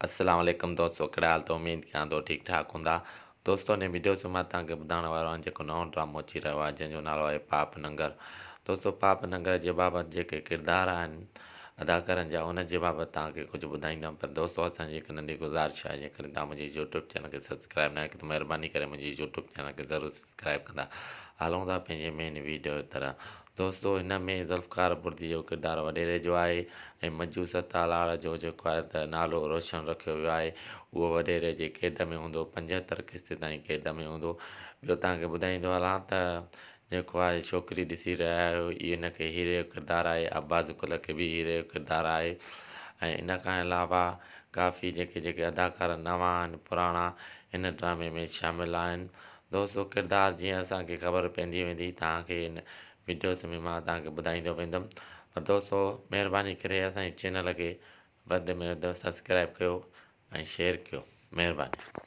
السلام عليڪم دوستو ڪهڙا حال اٿو اميد ڪيان ٿو ٺيڪ ٺاڪ هوندا دوستو هن وڊيو سان مان توهان کي ٻڌائڻ وارو آهيان جيڪو نئون ڊرامو اچي رهيو آهي جنهن جو نالو آهي پاپ ننگر دوستو پاپ ننگر جي بابت جيڪي ڪردار آهن اداڪارن جا ان جي بابت توهان کي ڪجهه ٻڌائيندم پر دوستو اسان جي هڪ ننڍي گذارش آهي جيڪڏهن توهان منهنجي يوٽيوب چينل کي سبسڪرائب ناهي ڪيو ته مهرباني ڪري منهنجي يوٽيوب چينل کي ضرور سبسڪرائب ڪندا هلون ٿا پنهنجي مين وڊيو طرح دوستو هن ۾ ذوالفقار بڙدي جو ڪردار وڏيري جو آهي ۽ مجو ستالاڙ جو جيڪو آهي ته نالو روشن رکيو ويو آهي اهو وڏيري جي قيد ۾ هوندو 75 قسط تائين قيد ۾ هوندو ٻيو توهان کي ٻڌائيندو هلان ته جيڪو آهي ڇوڪري ڏسي رهيا آهيو اي ان کي هيري جو ڪردار آهي عباس گل کي به هيري جو ڪردار آهي ۽ ان کان علاوه ڪافي جيڪي جيڪي اداڪار نوان آهن پراڻا هن ڊرامي ۾ شامل آهن دوستو ڪردار جيئن اسان کي خبر پئندي ويندي توهان کي ان وڊيوز ۾ مان توهان کي ٻڌائيندو ويندم پر دوستو مهرباني ڪري اسان جي چينل کي وڌ ۾ وڌ سبسڪرائب ڪيو ۽ شيئر ڪيو مهرباني.